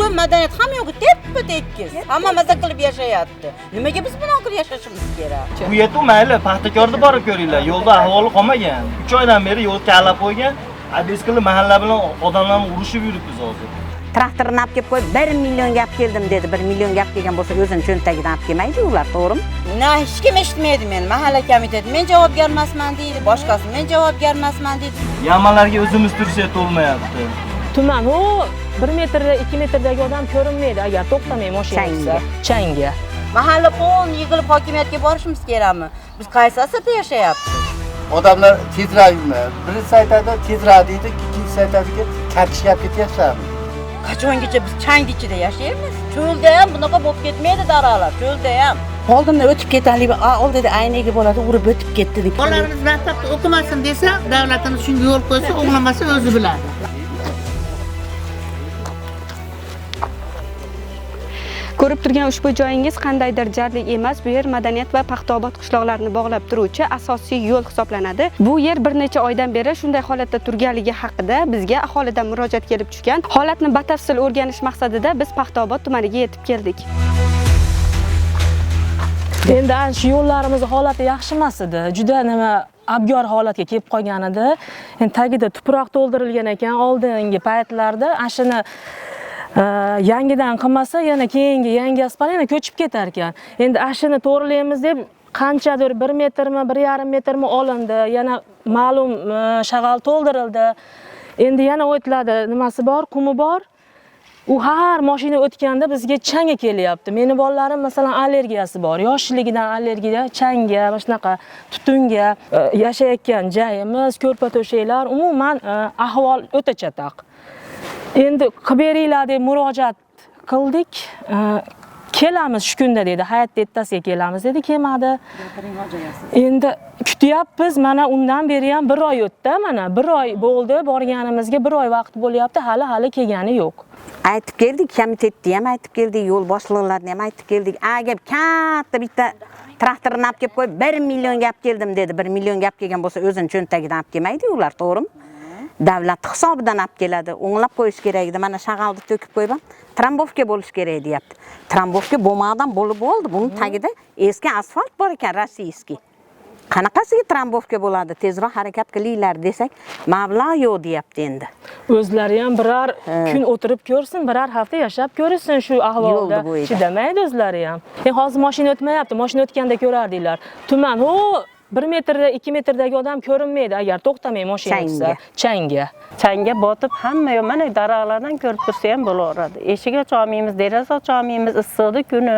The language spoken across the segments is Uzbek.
Butun madaniyat hamma yo'q teppa tekis. Hamma maza qilib yashayapti. Nimaga biz bunaqa qilib yashashimiz kerak? Bu yerda mayli, Paxtakorda borib ko'ringlar. Yo'lda ahvoli qolmagan. 3 oydan beri yo'l kallab qo'ygan. Adres qilib mahalla bilan odamlarni urushib yuribmiz hozir. Traktorini olib kelib qo'yib 1 millionga olib keldim dedi. 1 millionga olib kelgan bo'lsa o'zini cho'ntagidan olib kelmaydi ular, to'g'rimi? Na, hech kim eshitmaydi meni. Mahalla komiteti men javobgar emasman deydi, boshqasi men javobgar emasman deydi. Yamalarga o'zimiz tursak to'lmayapti. Tuman u 1 metrda 2 metrdagi odam ko'rinmaydi agar to'xtamay mashina Changga. Changga. Mahalla polni yig'ilib hokimiyatga borishimiz kerakmi? Biz qaysi asrda yashayapmiz? Odamlar tezroq yurma. Birinchisi aytadi, tezroq deydi, ikkinchisi aytadiki, kartishga olib ketyapsanmi? Qachongacha biz chang ichida yashaymiz? Cho'lda ham bunaqa bo'lib ketmaydi daralar, cho'lda ham. Oldimdan o'tib ketalik, oldida aynagi bo'ladi, urib o'tib ketdi deb. Bolalarimiz maktabda o'qimasin desa, davlatimiz shunga yo'l qo'ysa, o'nglamasa o'zi biladi. Ko'rib turgan ushbu joyingiz qandaydir jarlik emas, bu yer madaniyat va Paxtaobod qishloqlarini bog'lab turuvchi asosiy yo'l hisoblanadi. Bu yer bir necha oydan beri shunday holatda turganligi haqida bizga aholidan murojaat kelib tushgan. Holatni batafsil o'rganish maqsadida biz Paxtaobod tumaniga yetib keldik. Endi ana shu yo'llarimiz holati yaxshi emas edi. Juda nima abgor holatga kelib qolgan edi. Endi tagida tuproq to'ldirilgan ekan oldingi paytlarda. Ana shuni yangidan qilmasa yana keyingi yangi asfalt yana ko'chib ketar ekan. Endi ashini to'g'rilaymiz deb qanchadir 1 metrmi, 1,5 metrmi olindi. Yana ma'lum shag'al to'ldirildi. Endi yana o'tiladi, nimasi bor, qumi bor. U har mashina o'tganda bizga changa kelyapti. Meni bolalarim masalan allergiyasi bor. Yoshligidan allergiya, changa, mana shunaqa tutunga yashayotgan joyimiz, ko'rpa to'shaklar, umuman ahvol o'ta chataq. Endi qilib beringlar deb murojaat qildik. Kelamiz shu kunda dedi. Hayotda ertasiga kelamiz dedi, kelmadi. Endi kutyapmiz, mana undan beri ham 1 oy o'tdi, mana 1 oy bo'ldi, borganimizga 1 oy vaqt bo'lyapti, hali kelgani yo'q. Aytib keldik, komitetni ham aytib keldik, yo'l boshliqlarini ham aytib keldik. Agar katta bitta traktorini olib kelib qo'yib 1 millionga olib keldim dedi. 1 millionga olib kelgan bo'lsa o'zini cho'ntagidan olib kelmaydi ular, to'g'rimi? Davlat hisobidan olib keladi, o'nglab qo'yish kerak edi. Mana shag'alni to'kib qo'yib ham trambovka bo'lish kerak deyapti. Trambovka bo'lmadan bo'lib bo'ldi. Buning tagida eski asfalt bor ekan, rossiyskiy. Qanaqasiga trambovka bo'ladi? Tezroq harakat qilinglar desak, mablag' yo'q deyapti endi. O'zlari ham biror kun o'tirib ko'rsin, biror hafta yashab ko'rsin shu ahvolda. Yo'lni bo'yida. Chidamaydi o'zlari ham. Endi hozir mashina o'tmayapti, mashina o'tganda ko'rardinglar. Tuman, ho, 1 metrda, 2 metrdagi odam ko'rinmaydi agar to'xtamay mashina o'tsa. Changga. Changga. Changga botib hamma yo'q, mana daraxtlardan ko'rib tursa ham bo'laveradi. Eshik ocha olmaymiz, deraza ocha olmaymiz, issiqda kuni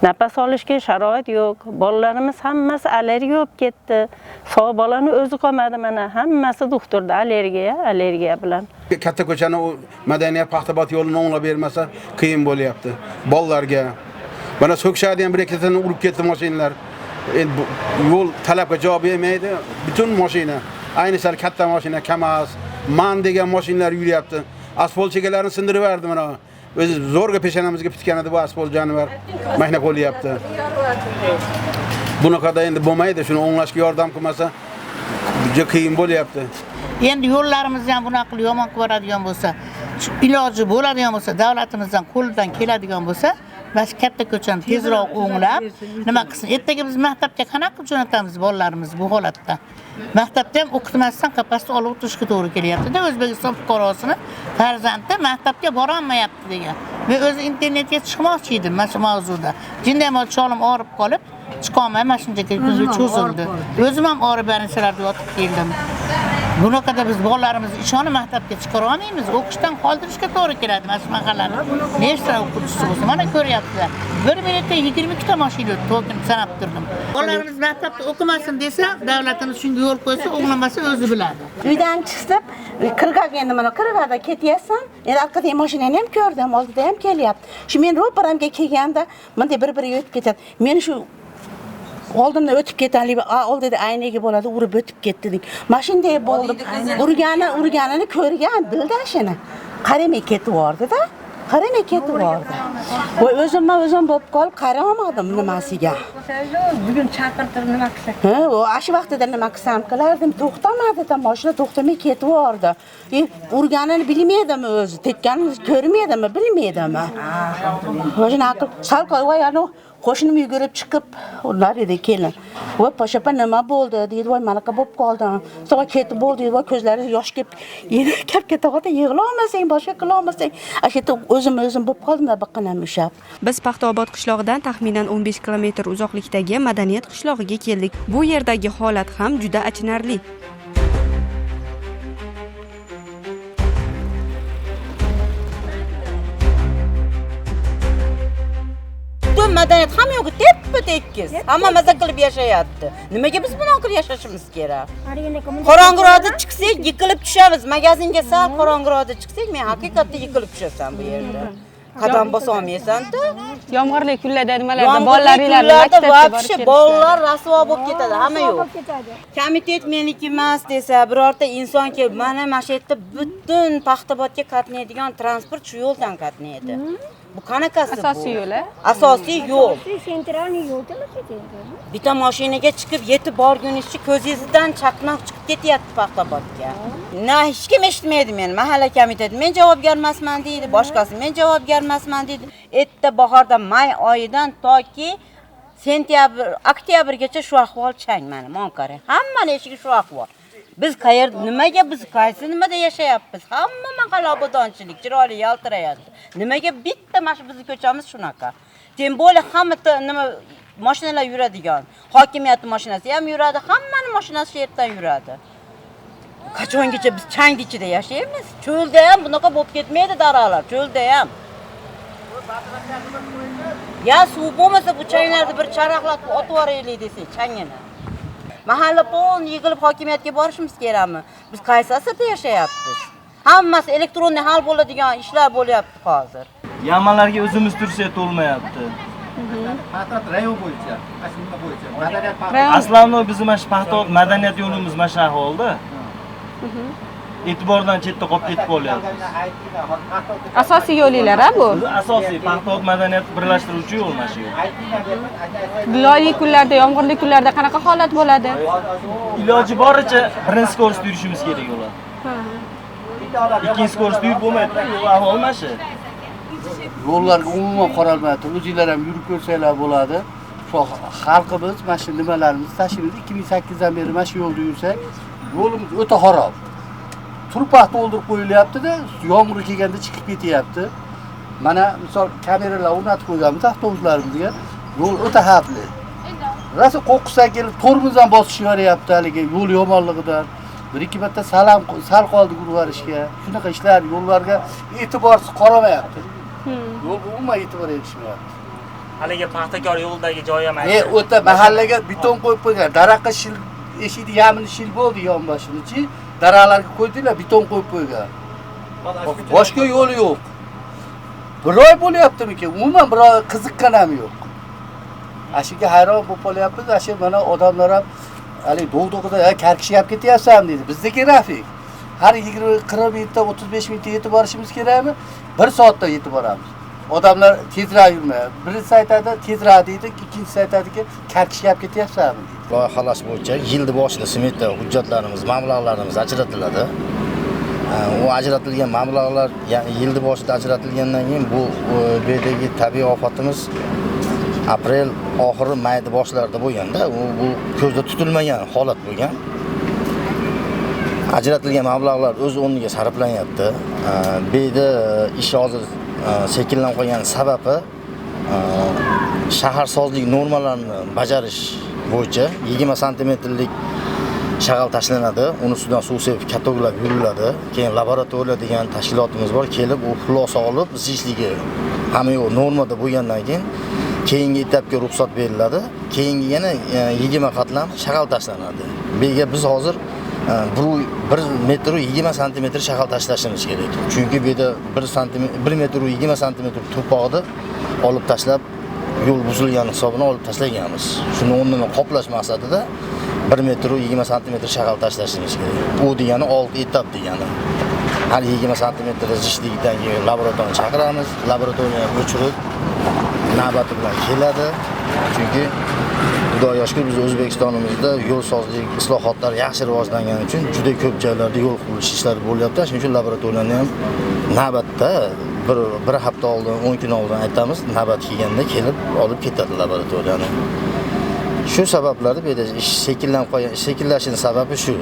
nafas olishga sharoit yo'q. Bolalarimiz hammasi allergiya bo'lib ketdi. Sog' bolani o'zi qolmadi mana, hammasi doktorda allergiya, allergiya bilan. Katta ko'chani u madaniyat Paxtaobod yo'lini o'nglab bermasa qiyin bo'lyapti bolalarga. Mana so'kishadi ham bir ikkitasini urib ketdi mashinalar. Endi bu yo'l talabga javob bermaydi. Butun mashina, ayniqsa katta mashina, KAMAZ, MAN degan mashinalar yuryapti. Asfalt chekalarini sindirib yubordi mana. O'zi zo'rg'a peshonamizga bitgan edi bu asfalt jonivor. Mashina qo'lyapti. Bunaqada endi bo'lmaydi, shuni o'nglashga yordam qilmasa juda qiyin bo'lyapti. Endi yo'llarimizni ham bunaqa qilib yomon qilib yuboradigan bo'lsa, iloji bo'ladigan bo'lsa, davlatimizdan qo'lidan keladigan bo'lsa, mana shu katta ko'chani tezroq o'nglab, nima qilsin? Ertaga biz maktabga qanaqa qilib jo'natamiz bolalarimizni bu holatda? Maktabda ham o'qitmasdan qapasda olib o'tirishga to'g'ri kelyapti-da, O'zbekiston fuqarosini farzandi maktabga bora olmayapti degan. Men o'zi internetga chiqmoqchi edim mana shu mavzuda. Jindayam cholim og'rib qolib, chiqolmay mana shuncha kunga cho'zildi. O'zim ham og'rib barchalarda yotib keldim. Bunaqada biz bolalarimizni ishonib maktabga chiqara olmaymiz, o'qishdan qoldirishga to'g'ri keladi mana shu mahallani. Nechta o'quvchisi bo'lsa, mana ko'ryapsizlar. 1 minutda 22 ta mashina o'tdi, to'kin sanab turdim. Bolalarimiz maktabda o'qimasin desa, davlatimiz shunga yo'l qo'ysa, o'nglamasa o'zi biladi. Uydan chiqib, qirg'oq endi mana qirg'oqda ketyapsan, endi orqadagi mashinani ham ko'rdim, oldida ham kelyapti. Shu men ro'paramga kelganda bunday bir-biriga o'tib ketadi. Men shu oldimdan o'tib ketalik, oldida aynagi bo'ladi, urib o'tib ketdi dedik. Mana shunday bo'ldi. Urganini ko'rgan, bildi shuni. Qaramay ketib yubordi-da. Qaramay ketib bordi. Voy o'zimma o'zim bo'lib qolib qaramadim nimasiga. Bugun chaqirtirib nima qilsak? Ha, u shu vaqtida nima qilsam qilardim, to'xtamadi-da, mashina to'xtamay ketib bordi. Urganini bilmaydimi o'zi, tekkanini ko'rmaydimi, bilmaydimi? O'zini aql sal qo'y, ana qo'shnim yugurib chiqib, ular edi kelin. Voy Pasha opa nima bo'ldi deydi, voy manaqa bo'lib qoldim. So'ng ketib bo'ldi deydi, voy ko'zlari yosh kelib, yana kelib ketadi, yig'lolmasang, boshqa qilolmasang. Ana shu yerda o'zim bo'lib qoldim-da, biqqinam ushlab. Biz Paxtaobod qishlog'idan taxminan 15 kilometr uzoqlikdagi Madaniyat qishlog'iga keldik. Bu yerdagi holat ham juda achinarli. Butun madaniyat hamma yo'q, teppa-tekis. Hamma maza qilib yashayapti. Nimaga biz bunaqa qilib yashashimiz kerak? Qorong'iroqda chiqsak, yiqilib tushamiz. Magazinga sal qorong'iroqda chiqsak, men haqiqatda yiqilib tushasan bu yerda. Qadam bosa olmaysan-da. Yomg'irli kunlarda nimalarda bolalaringlarni maktabga borib kelishadi. Bolalar rasvo bo'lib ketadi, hamma yo'q. Komitet meniki emas desa, birorta inson kelib, mana shu yerda butun Paxtaobodga qatnaydigan transport shu yo'ldan qatnaydi. Bu qanaqasi bu? Asosiy yo'l, a? Asosiy yo'l. Sentralniy yo'lda. Bitta mashinaga chiqib yetib borguningizcha ko'zingizdan chaqnoq chiqib ketyapti Paxtaobodga. Na hech kim eshitmaydi meni. Mahalla komiteti men javobgar emasman deydi, boshqasi men javobgar emasman deydi. Erta bahorda may oyidan toki sentyabr, oktyabrgacha shu ahvol chang mana, mon qarang. Hammani eshigi shu ahvol. Biz qayerda, nimaga biz qaysi nimada yashayapmiz? Hamma mahalla obodonchilik, chiroyli yaltirayapti. Nimaga bitta mana shu bizning ko'chamiz shunaqa? Tem bo'lib hamma nima mashinalar yuradigan, hokimiyat mashinasi ham yuradi, hammaning mashinasi shu yerdan yuradi. Qachongacha biz chang ichida yashaymiz? Cho'lda ham bunaqa bo'lib ketmaydi daralar, cho'lda ham. Ya suv bo'lmasa bu changlarni bir charaqlatib otib yuboraylik desak, changini. Mahalla polni yig'ilib hokimiyatga borishimiz kerakmi? Biz qaysi asrda yashayapmiz? Hammasi elektronli hal bo'ladigan ishlar bo'lyapti hozir. Yamanlarga o'zimiz tursak to'lmayapti. Paxtaobod rayon bo'yicha, nima bo'yicha? Madaniyat Aslanli bizim mana shu Paxtaobod madaniyat yo'limiz mana shu ahvolda. E'tibordan chetda qolib ketib qolyapmiz. Asosiy yo'linglar a bu? Asosiy Paxtaobod madaniyat birlashtiruvchi yo'l mana shu yo'l. Loyli kunlarda, yomg'irli kunlarda qanaqa holat bo'ladi? Iloji boricha birinchi kursda yurishimiz kerak ular. Ikkinchi kursda yurib bo'lmaydi, yo'l ahvol mana shu. Yo'llarga umuman qaralmayapti. O'zinglar ham yurib ko'rsanglar bo'ladi. Shu xalqimiz mana shu nimalarimizni tashlaymiz. 2008 dan beri mana shu yo'lda yursak, yo'limiz o'ta xarob. Turpoq to'ldirib qo'yilyapti-da, yomg'ir kelganda chiqib ketyapti. Mana misol kameralar o'rnatib qo'yganmiz avtobuslarimizga. Yo'l o'ta xavfli. Rosa qo'qqisdan kelib tormoz ham bosishib yuboryapti haligi yo'l yomonligidan. Bir ikki marta sal qoldi urib yuborishga. Shunaqa ishlar yo'llarga e'tiborsiz qaramayapti. Yo'l umuman e'tibor etishmayapti. Haligi Paxtakor yo'lidagi joyi ham o'ta mahallaga beton qo'yib qo'ygan. Daraxtga shil eshikni yamini shil bo'ldi yonboshinichi. Daraxtlarga qo'ydilar, beton qo'yib qo'ygan. Boshqa yo'li yo'q. Bir oy bo'lyaptimikin? Umuman bir oy qiziqqan ham yo'q. Ashiga hayron bo'lib qolyapmiz. Ashi mana odamlar ham hali do'g'do'g'ida karkishga olib ketyapsan deydi. Bizdagi rafik. Har 20-40 minutda, 35 minutda yetib borishimiz kerakmi? 1 soatda yetib boramiz. Odamlar tezroq yurmayapti. Birinchisi aytadi, tezroq deydi, ikkinchisi aytadiki, karkishga olib ketyapsanmi deydi. Loyihalash bo'yicha yilni boshida smeta hujjatlarimiz, mablag'larimiz ajratiladi. U ajratilgan mablag'lar, ya'ni yilni boshida ajratilgandan keyin bu yerdagi tabiiy ofatimiz aprel oxiri mayda boshlarida bo'lganda, bu ko'zda tutilmagan holat bo'lgan. Ajratilgan mablag'lar o'z o'rniga sarflanyapti. Bu yerda ish hozir sekinlanib qolgan sababi shaharsozlik normalarini bajarish bo'yicha 20 santimetrlik shag'al tashlanadi, uni ustidan suv sepib katoklab yuriladi. Keyin laboratoriya degan tashkilotimiz bor, kelib u xulosa olib, zichligi hamma yo'q normada bo'lgandan keyin keyingi etapga ruxsat beriladi. Keyingi yana 20 qatlam shag'al tashlanadi. Bu yerga biz hozir 1 metr 20 santimetr shag'al tashlashimiz kerak. Chunki bu yerda 1 metr 20 santimetr tuproqni olib tashlab, yo'l buzilgan hisobini olib tashlaganmiz. Shuni o'rnini qoplash maqsadida 1 metr 20 santimetr shag'al tashlashimiz kerak. U degani 6 etap degani. Har 20 santimetr zichligi keyin laboratoriyani chaqiramiz. Laboratoriya o'chirib navbati bilan keladi. Chunki Xudoga shukr, biz O'zbekistonimizda yo'l sozlik islohotlari yaxshi rivojlangani uchun juda ko'p joylarda yo'l qurilish ishlari bo'lyapti. Shuning uchun laboratoriyani ham navbatda bir hafta oldin, 10 kun oldin aytamiz, navbat kelganda kelib olib ketadi laboratoriyani. Shu sabablarni bu yerda ish sekinlanib qolgan, sekinlashishining sababi shu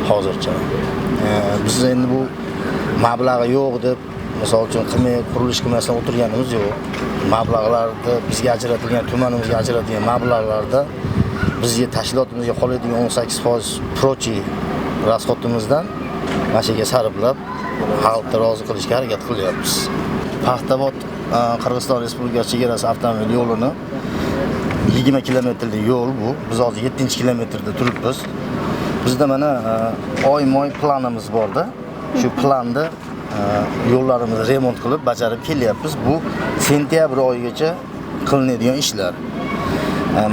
hozircha. Biz endi bu mablag'i yo'q deb, misol uchun qilmay, qurilish qilmasdan o'tirganimiz yo'q. Mablag'larda bizga ajratilgan, tumanimizga ajratilgan mablag'larda bizga tashkilotimizga qoladigan 18% прочий расход imizdan mana shu yerga sarflab xalqni rozi qilishga harakat qilyapmiz. Paxtabod Qirg'iziston Respublikasi chegarasi avtomobil yo'lini 20 kilometrlik yo'l bu. Biz hozir 7-kilometrda turibmiz. Bizda mana oyma-oy planimiz borda. Shu planda yo'llarimizni remont qilib bajarib kelyapmiz. Bu sentyabr oyigacha qilinadigan ishlar.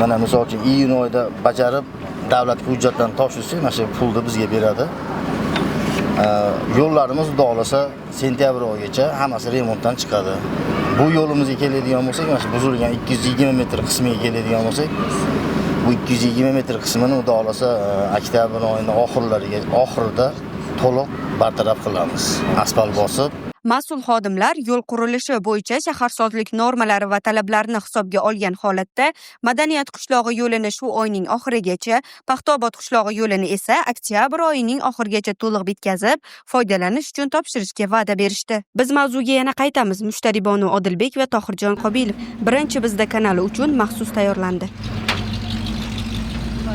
Mana misol uchun iyun oyida bajarib davlatga hujjatlarni topshirsak, mana shu pulni bizga beradi. Yo'llarimiz xudo xohlasa sentyabr oyigacha hammasi remontdan chiqadi. Bu yo'limizga keladigan bo'lsak, mana shu buzilgan 220 metr qismiga keladigan bo'lsak, bu 220 metr qismini xudo xohlasa oktyabr oyining oxirida to'liq bartaraf qilamiz. Asfalt bosib. Mas'ul xodimlar yo'l qurilishi bo'yicha shaharsozlik normalari va talablarini hisobga olgan holatda Madaniyat qishlog'i yo'lini shu oyning oxirigacha, Paxtaobod qishlog'i yo'lini esa oktyabr oyining oxirigacha to'liq bitkazib, foydalanish uchun topshirishga va'da berishdi. Biz mavzuga yana qaytamiz. Mushtaribonu Odilbek va Tohirjon Qobilov Birinchi bizda kanali uchun maxsus tayyorlandi.